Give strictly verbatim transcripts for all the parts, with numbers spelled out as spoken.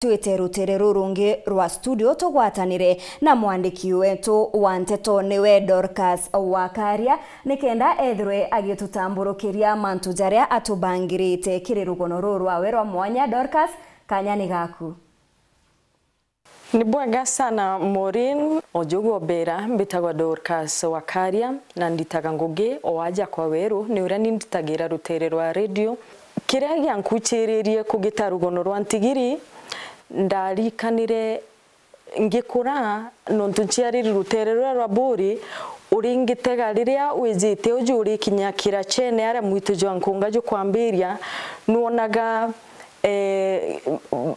Twite rutere rurungi rwa studio tugwatanire na mwandiki wetu wa nteto niwe Dorcas Wakaria, nikenda ethirwe agitutamburukiria mantu jaria atubangirite kiri rugono ruru rwawe rwa mwanya. Dorcas, kanya ni gaku. Ni bwega sana, Maureen. Ojugu obera, mbitagwa Dorcas Wakaria, na nditaga ngugi o aja kwa weru, ni uria ni nditagira rutere rwa radio. Kiria giankuchiririe kugita rugono rwa ntigiri, ndarikanire ngikura, nontu nciariri rutere ruria rwa Buuri, uri ngitega riria wijite uju urikinya kirachene aria mwitu jwa nkunga jukwambiria, nwonaga, eh,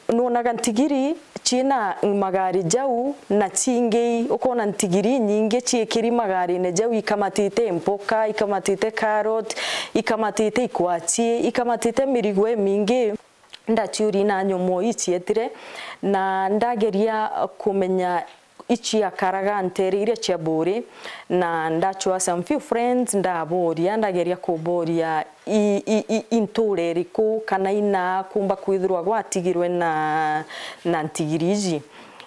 nwonaga ntigiri ciina magari jau na cingi, ukona ntigiri inyingi ciikiri magarine jau, ikamatite mpoka, ikamatite carrot, ikamatite ikwachi, ikamatite mirigo imingi. Ndaciuria na nyomo ii cietire, na ndageria kumenya iciakaraga ntere iria cia Buuri, na ndachwa some few friends, ndaboria, ndageria kuboria i, i, i, i ntuura iriku kana ina kumba kwithirwa gwatigirwe na, na ntigiri iji.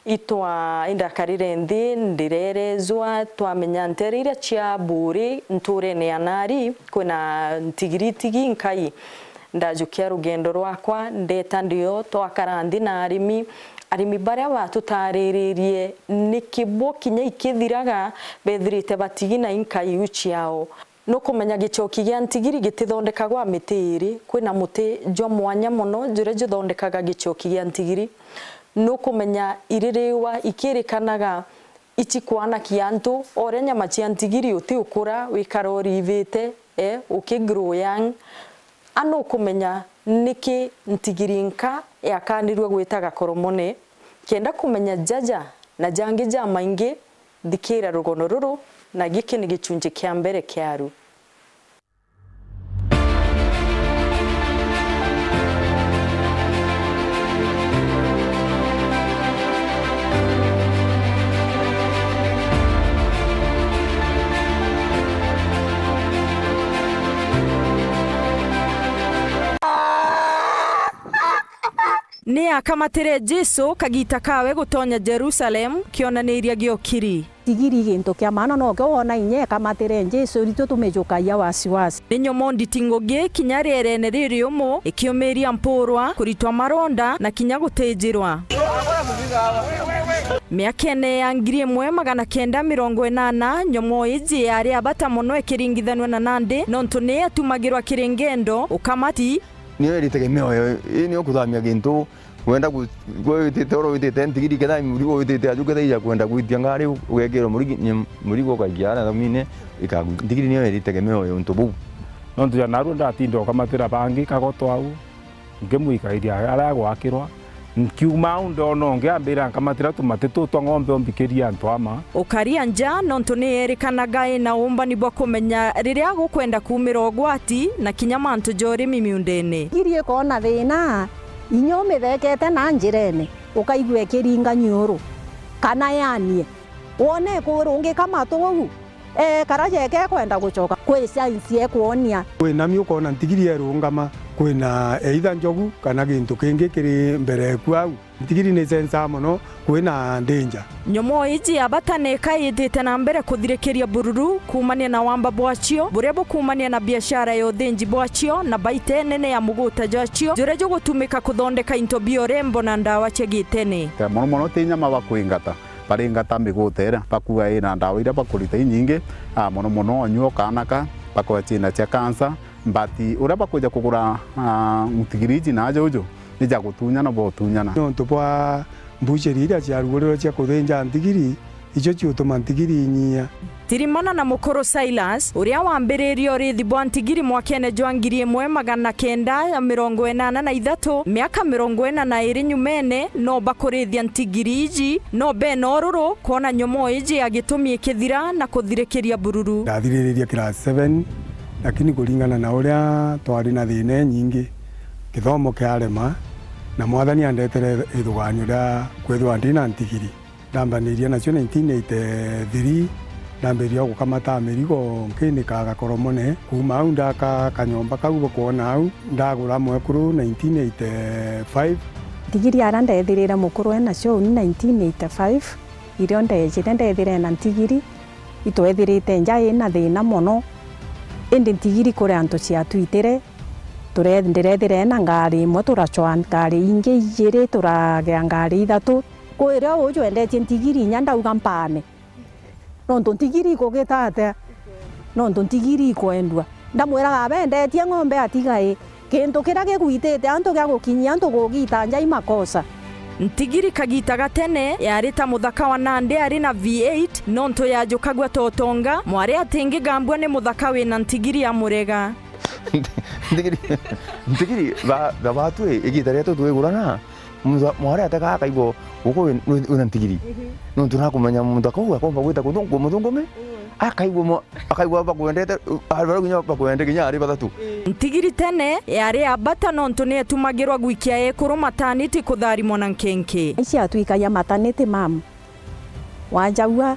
Itwa, indakarire nthi, ndirerezwa, twamenya ntere iria cia Buuri, ntuurene ya Nari, kwina ntigiri itigi nkai. Ndajukia rugendo rwakwa, ndeta ndio, twakara nthi na arimi. Arimi baria batutariririe niki bo kinya ikithiraga bethirite batigi na inka iu ciao. Nukumenya gichoki gia ntigiri gitithondekagwa miti iri, kwina muti jwa mwanya mono juria juthondekaga gichoki gia ntigiri. Nukumenya iririwa ikirikanaga ichikwanakia antu, o uria nyama cia ntigiri utiukura, wikara urivite, eh, uki grow young. A nukumenya niki ntigiri nka yakanirue gwita gakoromone? Kenda kumenya jaja na jangi jamaingi, thikira rugono ruru, na giki ni gichunji kia mbere kiaru. Ni akamatire Jesu kagiita kaawe gutonya Jerusalem, kionaniria giokiri. Ntigiri gintu kia maana, nokio wona inya ekamatire Jesu, ritwe tumijukagia wasiwasi. Ni nyomo nditi ngugi kinya rierene ririumu, ikiumiria mpuurwa, kuritwa maronda, na kinya gutijirwa. Miakene ya ngiri imwe magana kenda mirongo inana, nyomo iji yari ya bata mono ikiringithanua na nandi, nontu ni yatumagirwa kiri ngendo, ukamati. Niyo iri tegemeo yo, ii niyo kuthamia gintu. Wenda gu-, gwe witite oro witite ntigiri, ketha murigo witite aju, ketha ija kwenda gwitia ngari, ugekirwa murigi-, nyi-, murigo ukaikia aria thamine, ikagu-, ntigiri niyo iri tegemeo ya untu buu. Nontu ja narua ndatinda ukamatira bangi kagoto au, nkimwikairia aria agwakirwa, nkiuma au ndona ungi ambira nkamatira tumati tuu twa ng'ombe umbikirie antu ama. Ukaria nja nontu ni yerikanaga ina uumbani bwa kumenya riria gukwenda kuumira ugwati na kinya mantu ja urimi miundene. Ntigiri ikoona thina, inya umithekete na njirene, ukaigua ikiringa nyuru, kana yanie, wone ikurungika matu uu, ee, kara jeke ekwenda gucoka, kwi signs ekwonia. Wina mi ukoona ntigiri erungama, kwina either njogu kana gintu kingi kiri mbere eku au. Ntigiri ni sensaa mono, kwina danger. Nyomo iji ya bata neka itite na mbere kuthirikiria bururu kuumania na wamba bwacio, buria bukuumania na biashara ya uthinji bwacio, na baita nene ya muguta jwacio, juria jugutumika kuthondeka into bia urembo na ndawa cia gitene. Mono mono ti nyama bakwingata, baringata miguta iria bakuga ina ndawa iria bakurita inyingi, ah, mono mono onyua ukanaka, bakoya ciina cia cancer, but uria bakwija kugura, ah, ntigiri iji na aja uju, ni ja gutunyana botunyana. Nontu bwa mbucheri iria ciarugurirwe cia kuthinja ntigiri, icio ciutuma ntigiri inyia. Tirimana na mukuru Silas, uria wambiririe urithi bwa ntigiri mwakene jwa ngiri imwe magana kenda ya mirongo inana na ithatu, miaka mirongo ina na iri nyumene, no bakurithia ntigiri iji, no bena ururu kwona nyomo iji ya gitumi ikithira na kuthirikiria bururu. Ndathiriririe class seven, lakini kuringana na uria twari na thina inyingi, kithomo kiarema, na Mwathani andetere ithuganio ria kwithirwa ndi na ntigiri. Ndambanirie nacio nineteen eighty-three, ndambiriria gukamata mirigo nkinikaga Koromone. Kuuma au ndaka kanyomba kau bukwona au, ndagura mwekuru nineteen eighty-five, Ntigiri aria ndeethirire mukuru ena show ni nineteen eighty-five, irio ndeejire ndeethire na ntigiri, itweethirite nja ina thiina mono, indi ntigiri kuri antu ciatwitire, ture-, ndireethire na ngari imwe, turacwaa ngari ingi ijiiri, turagea ngari ithatu. Kwirio uju endetie ntigiri inya ndauga mpaane. Nontu ntigiri ikugita atia? Nontu ntigiri ikwendua. Ndamwiraga, abendetie ng'ombe atiga i. Kintu kiria gigwitite antu gia gukinyia antu kugita nja i makosa. Ntigiri kagita ga tene yari ta muthaka wa nandi ari na V eight, nontu yajukagua ta utonga, mwari atingigambua ni muthaka wina ntigiri amurega. Ntigiri, ntigiri, ba, ba, batu i, igita rietu twigurana, Mutha-, mwari atega akaigua guku wi-, wi-, wina ntigiri. Mhm. Nontu nakumenya muthaka uu akomba gwita kuthungu-, muthungumi. Mm. Akaigua mo-, akaigua bakwendete, ari baria kinya bakwende kinya ari bathatu. Mm. Ntigiri tene yari ya bata nontu nietumagirwa gwikia ekuru mataniti kutharimwa na nkenke. Ici atwikagia mataniti, mam. Wajaua,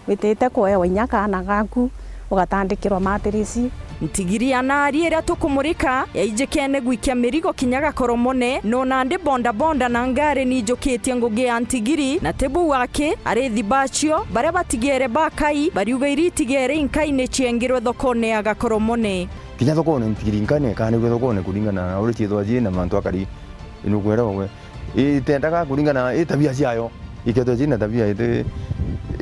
witite kuewa inya kaana gaku, ugatandikirwa matirisi. Ntigiri ya nari iria tukumurika yaijikene gwikia mirigo kinya Gakoromone, no nandi bondabonda na ngari niijukitie ngugi ya ntigiri, na ti buu aki, arithi bacio baria batigere bakai bariuga iritigere inkai ni ciengirwe thokone ya Gakoromone. Kinya thokone ntigiri inkai ni ikanirue thokone kuringana na uria ciithwa ciina mantu akari. Nukwira we. Itendaga kuringana na i tabia ciayo. Ikethwa ciina tabia iti,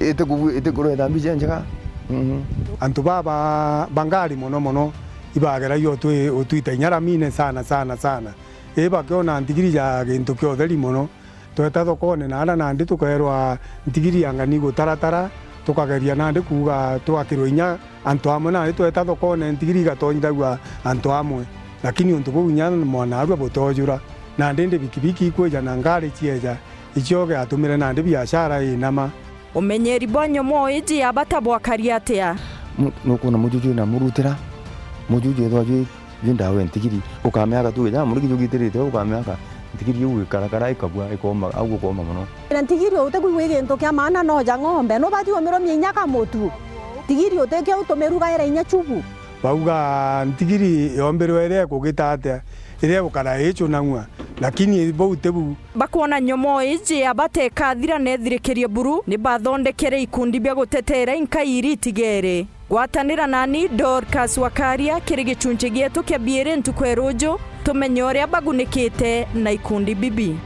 iti kubu-, iti kureta mbica njega. Mhm. Antu baba ba ngari mono mono ibageragia utwi-, utwita inya ramine sana, sana, sana. Ii bakiona ntigiri ja gintu kia utheri mono. Tweta thokone na aria nandi tukeerwa ntigiri anga ni gutaratara, tukageria nandi kuuga twakirwe inya antu amwe, nandi tweta thokone ntigiri igatonyithagua antu amwe, lakini untu buu inya mwanarua butojura. Nandi ndi bikibiki ikwija na ngari cieja, icio giatumire nandi biashara inama. Umenyeri bwa nyomoo iji ya bata bwakari atia? Mu-, nukwona mujuju na murutira, mujuju ethwa jwi Ju ndawe ntigiri, ukamiaka tu, ja muriki jugitirite, ukamiaka ntigiri iu ikarakara, ikabua, ikoma, au ukoma mono. Na ntigiri utikwigua i gintu kia maana, no ja ng'ombe, nubathi umirumia inya kamutu. Ntigiri utikio utumirugaira inya chubu. Bauga ntigiri yombirwe iria ikugita atia, iria igukara icunang'ua, lakini bau ti bu. Bakwona nyomoo iji ya bata ikathira na ithirikirie buru, ni bathondekere ikundi bia guteteera inkai iria itigere. Gwatanira nani Dorcas Wakaria kiri gicunci gietu kia biiri ntuku ya ruuju, tumenye uria bagunikite na ikundi bibi.